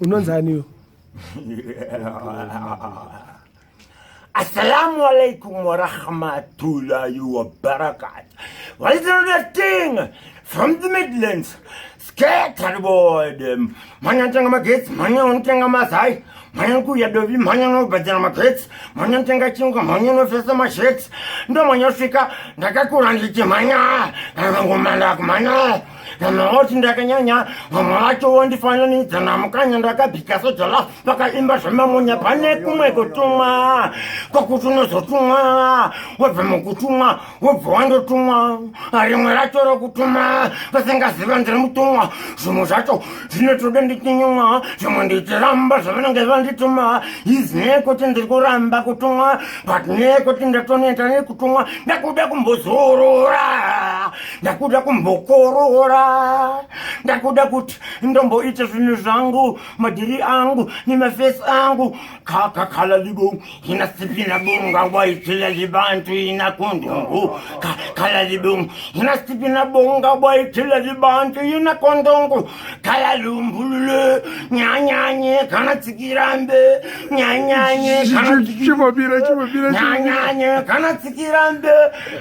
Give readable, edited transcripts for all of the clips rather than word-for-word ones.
Unonzaniyo? Assalamu alaikum wa rahmatullahi wa barakatuh. What is the thing from the Midlands? Scattered boy them. Manya tenga magetsi, manya unotenga mazai, manya kuya dovi, manya unobhadhara magetsi, manya unotenga chingwa, manya unofesa mashirts. Ndomanya svika ndakakura ndichimhanya, ndakangoma ndakumhanya. Vanoti ndakanyanya, vamwe vacho vondifananidza namukanya ndakabika soja la vakaimba zvemamonya. Pane kumwe kutumwa kwakuti unozotumwa, wobva mukutumwa wobva wandotumwa rimwe racho rokutuma vasingaziva ndiri mutumwa. Zvimwe zvacho zvinotoda ndichinyumwa, zvimwe ndichiramba zvavanenge vandituma. Izi nekuti ndiri kuramba kutumwa, but nekuti ndatoneta nekutumwa, ndakuda kumbozorora, ndakuda kumbokorora, ndakuda kuti ndomboita zvinhu zvangu, madhiri angu nemafesi angu. Kakakhala libo inasipina bonga waithila libantu inakondongo. Khala libo inasipina bonga waithila libantu inakondongo. Khala lumbulule nyanyanye kana tsikirambe nyanyanye kana Chimbomira, chimbomira. Nyanyanye kana tsikirambe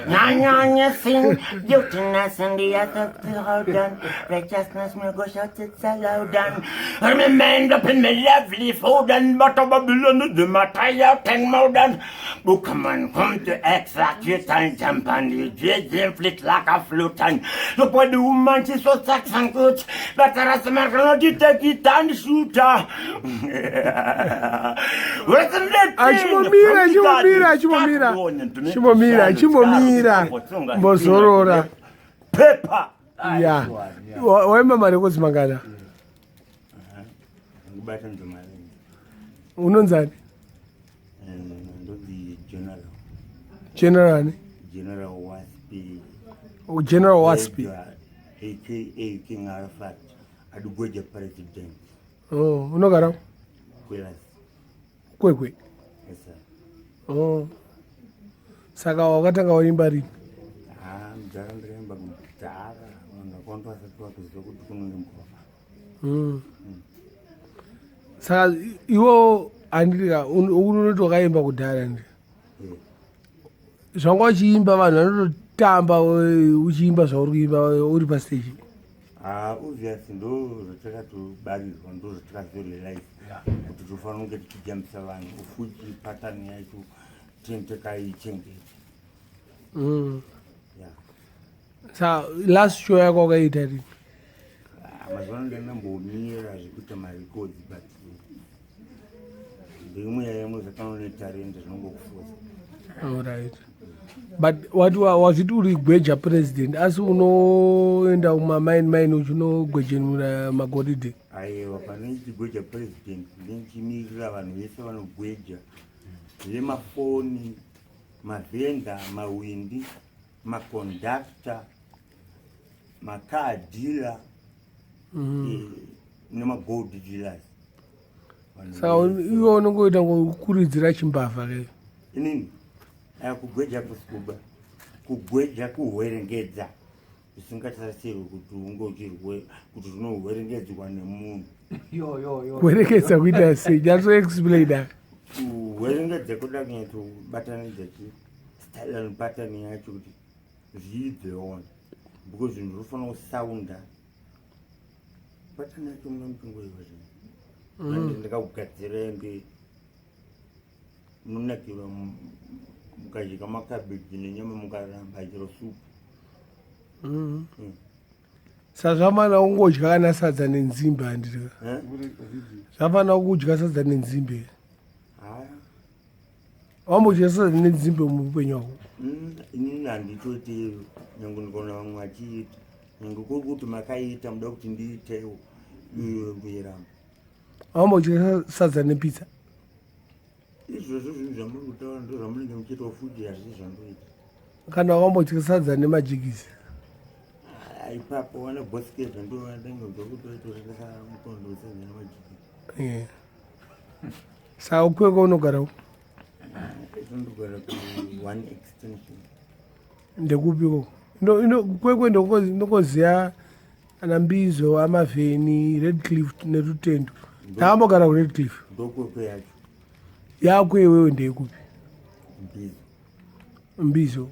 nyanyanye sin guiltiness and the other righteousness me go shout it so loud and remember up in me lovely food and butter Babylon the matter ten more than Bookman come to execute and jump and the judge flit like a flute and look what the woman, she's so sex and good, but the rest of man cannot take it and shoot her. Achimbomira, chimbomira, chimbomira, chimbomira, chimbomira, mbozorora. Pepa. Ya, waimba marekodzi mangana? Kubata nzoma. Unonzani? Ndodzi General. General ani? General Waspi. Oh, General Waspi. Aka King Arafat Adugweja president. Oh, unogara Kwelas. Kwekwe? Yes sir. Oh. Saka wakatanga waimba rini? Ah, mudhara, ndakaimba kudhara vanhu vakawanda vasati vakuziva kuti kunoimbwa. Saka iwo andika unoti wakaimba kudhara ndi zvanga uchiimba, vanhu vanototamba uchiimba zvauri kuimba uri pastage? Ah, obvious, ndo zvatakatobarirwa, ndo zvatakazorealize kuti tofanira kunge tichijambisa vanhu, futi pattern yacho tinenge takaichengeta. Yeah. Saka last show yako wakaita rini? Ah, mazuva ano ndandambomira zvekuita marecords, but ndeimwe yaimwe zvakano netarenda zvinongokufosa. Alright, but wati wazviti uri gweja president, asi unoenda kumamaini maini uchinogwejenura magoridhe? Aiwa, pane chigweja president ndinichimirira vanhu vese vanogweja, vemafoni, mavhenda, mawindi, makondakta, macar dealer nemagold dealers. Vanhu Saka vese. Iwe unongoita ngokuridzira chimbavha ke? Inini aya kugweja kusikuba, kugweja kuhwerengedza zvisingatarisirwi kuti unge uchirwe kuti zvinohwerengedzwa nemunhu. Yo yo yo. Kuhwerekedza kuita sei? Nyatsoexplaina. Kuhwerengedza kuda kunyatsobatanidza chi style and pattern yacho kuti zviibve on, because zvinhu zvinofanira kusaunda pattern yacho muna muchingoiwa zvinhu. Ndakakugadzira ende munonakirwa mukadya makabhiji nenyama, mukaramba chero supu. Saka zvafana kungodya kana sadza nenzimbe, handiti? Eh? Zvafana kudya sadza nenzimbe? Haya. Wambodya sadza nenzimbe muupenyu hwako? Inini handitoiteyo, nyange ndikaona vamwe vachiita, nyange kuri kuti makaita muda kuti ndiitewo, iyo ndoiramba. Wambodya sadza nepizza? Izvozvo zvinhu zvamuri kutaura ndo zvamunenge muchiitawo futi, hazvisi zvandoita. Kana wambodya sadza nemajigisi? Ah, ipapo wana boskezva ndo vandangonzwa kuti vaitoshandisa mukondo wesadza nemajigisi. Yeah. Saka ukweko unogara Ndogara ku One Extension. Ndekupiko? Kwekwe ndokoziya ana Mbizo, Amavheni, Redcliff neRutendo. Ndakambogara kuRedcliff. Ndokwekwe yacho. Yako iwewe ndeyekupi? Mbizo. Mbizo.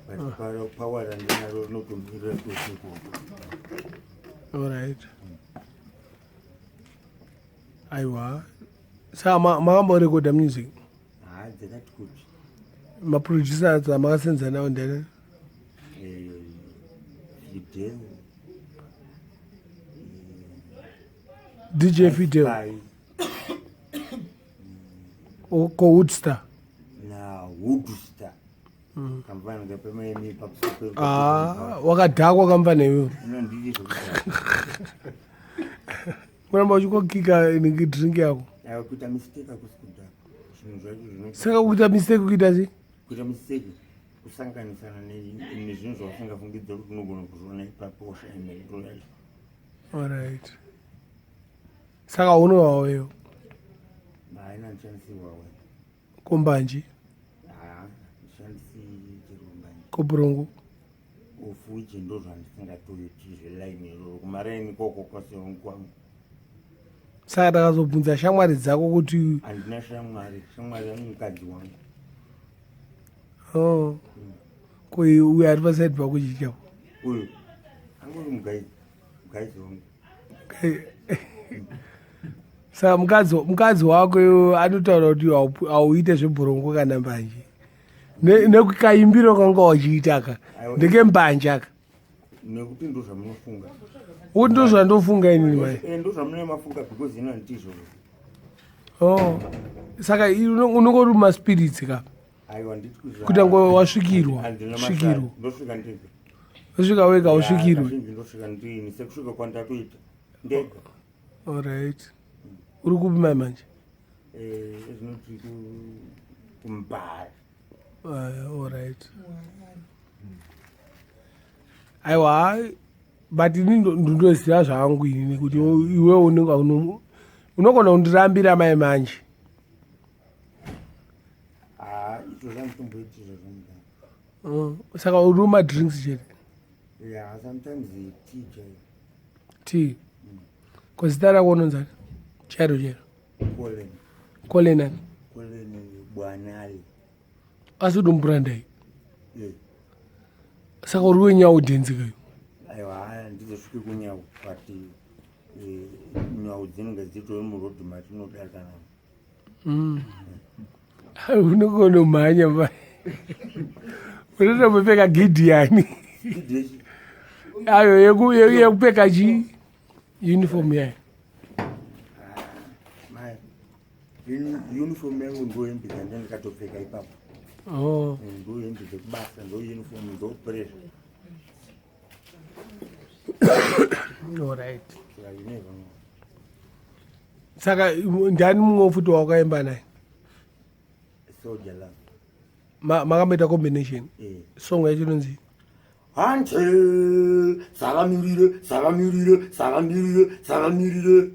But power randinaro rinotomirira kwese ikoko. Alright. Aiwa. Saka makamborekodha music? Haa, dzakati kuti. Maproducer amakasenza nawo ndani? Fidel. DJ Fidel. Spy. Ko Woodstar. Na Woodstar. Kamfana kapemaimi pamusoro. Ah, wakadhakwa kamfana iwewe. Unondidi zvekudhakwa. Kuramba uchikokika inenge drink yako. Aiwa, kuita mistake hakusi kudhakwa. Zvinhu zvacho zvino. Saka kuita mistake kuita sei? Kuita mistake kusanganisana nezvinhu zvausingafungidzira kuti unogona kuzviona ipapo, washaya mhinduro yacho. Alright. Saka unowaweyo? Haina, ndishandisirwawe. Kombanje? Haa, ndishandisi chero mbanje. Koburongo? Ofuchi ndo zvandisingatoiti zvelaini iroro, kumaraini ikoko kwaseunkwangu. Saka takazobvunza shamwari dzako kuti? Handina shamwari, shamwari yangu mukadzi wangu. Oh. Ko uyo ari pasaidi pako chichako? Uyu angori mugaizi, mugaizi wangu. Saka mukadzi wako iwe anotaura kuti hauite zvebhurongo kana mbanje, nekukaimbiro kanga wachiita ka ndekembanje aka. Nekuti ndo zvamunofunga. Kuti ndo zvandofunga inini mai? Eh, ndo zvamunenge mafunga because ino handiti izvozvo. Oh. Saka unongori maspirits ka? Aiwa, nditi Kuita ngo wasvikirwa. Handina. Svikirwa. Ndosvika ndega. Wasvika wega, usvikirwe? Kazhinji ndosvika ndini, sekusvika kwandatoita ndega. Alright, uri kupi mai manje? Zvinoti kuMbare. Alright, aiwa, but ini ndinoziva zvangu inini kuti iwe unenge unogona kundirambira mai manje. Ah, izvo zvanditomboiti izvozvo mudhara. Saka uri madrinks chete? Yeah, sometimes tea chaiyo. Tea. Ko zita rako unonzani chairo chairo? Colin. Kolenani? Colin Bwanali. Asi uri mubrandai? Eh. Saka uri wenyau dhenzi kayo? Aiwa, handizosviki kunyau, but nyau dzinenge dzitori murodhi matinodarika namo. Unogona kumhanya mai, unotombopfeka gidhiyani ayo yekupfeka chi uniform yayo. Mai, uniform yangu ndo hembe dzandanga ndakatopfeka ipapo. Oh. Ndo hembe dzekubasa, ndo uniform, ndo pressure. Alright. Saka you never know. Saka ndani mumwe futi wawakaimba naye? Soldier Love. Makamboita combination? Eh. Song yacho inonzi? Hanje savamirire, savamirire, savamirire, savamirire,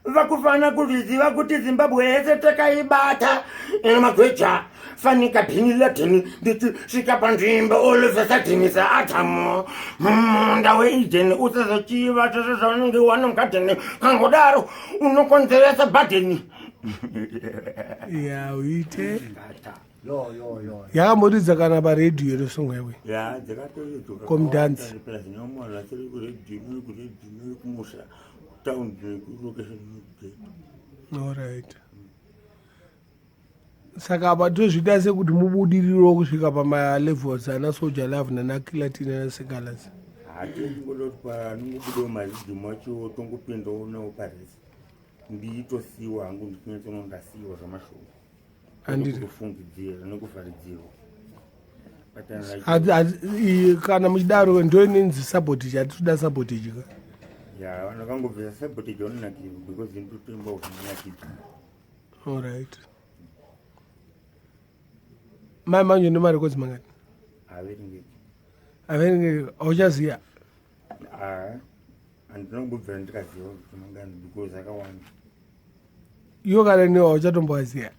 vakufana kuzviziva kuti Zimbabwe yese takaibata ino magweja fanika dhini ladhini, ndichisvika panzvimbo olufesadhinisa Adhamu mumunda weEdheni, usazochiva zvese zvaunenge wana mugadheni, kangodaro unokonzeresa bhadheni. Ya, uite. Yo yo yo. Yakamboridza kana paredhiyo ino song yawe? Ya, dzakatoridzwa. Komudhansi. Plus neumwe vanhu vasiri kuredhiyo, nekuredhiyo, nekumusha, kutaundi, nekurokesheni, nekugeto. Alright, saka apa tozviita sekuti mubudirirewo kusvika pamalevels ana Soldier Love nana Kilatin nana Singalas. Hatingoda kuti panongobudawo maridhimu acho tongopindawo nawo paresi, ndiitosiyiwa hangu, ndichinyatsona ndasiyiwa zvamashoko. Handiti. Kufungidzira nekuvharidzirwa. Kana muchidaro ndo inonzi sabotage, hatitoda sabotage ka. Ya, vanhu vakangobvisa sabotage vanonakirwa because ndotoimba zvinonakidza. Alright, mai manje nemarekodzi mangani? Haverengeki. Averengeki, hauchaziya? Handina kumbobvira ndikaziva kuti mangani because akawanda. Iwo kana newe hauchatomboaziya?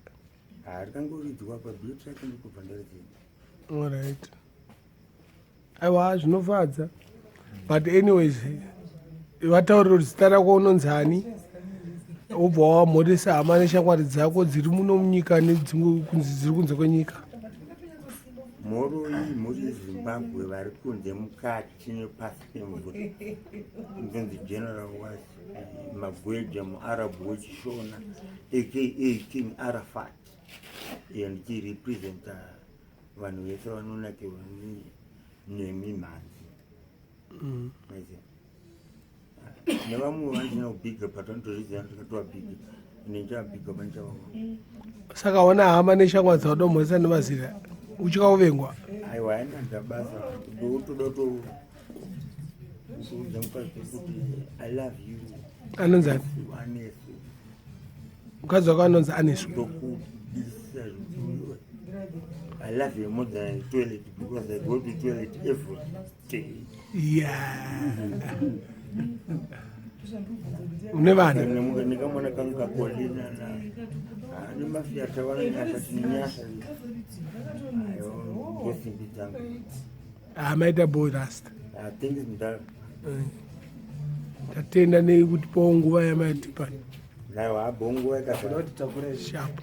Rikangoridzwa pabeat racho ndikubva ndariziva. Alright, aiwa, zvinofadza, but anyways vataurire kuti zita rako unonzani. Wobva wamhoresa hama neshamwari dzako dziri muno munyika nedzimwe kunzi dziri kunze kwenyika. Mhoroi mhuri yeZimbabwe vari kunze mukati nepasi pemvura. Ndonzi General was Magweja muArab wechishona aka King Arafat. Iyo ndichirepresenta vanhu vese vanonakirwa nemimhanzi. Maiziva? Nevamwe vandina kubhiga but vanotozviziva ndikatova bhiga ndichavabhiga panichavava. Saka wana hama neshamwari dzaudomhoresa nemazita uchika kuvengwa? Aiwa, haina basa, ndotoda kutoudza mukadzi kuti I love you. Anonzi ani? Anesu. Mukadzi wako anonzi Anesu? Ndokudisa. I love you more than toilet because I go to toilet every day. Ya, une vana? Nikamwana kangu kakolina nemafiata vanonyasha, tinenyasha ayo ngosimbi dzangu. Maita boy, rasta. Thanks, mdara. Tatenda nekutipawo nguva yamaitipa. Naiwa, abonguva ikazara. Sharp.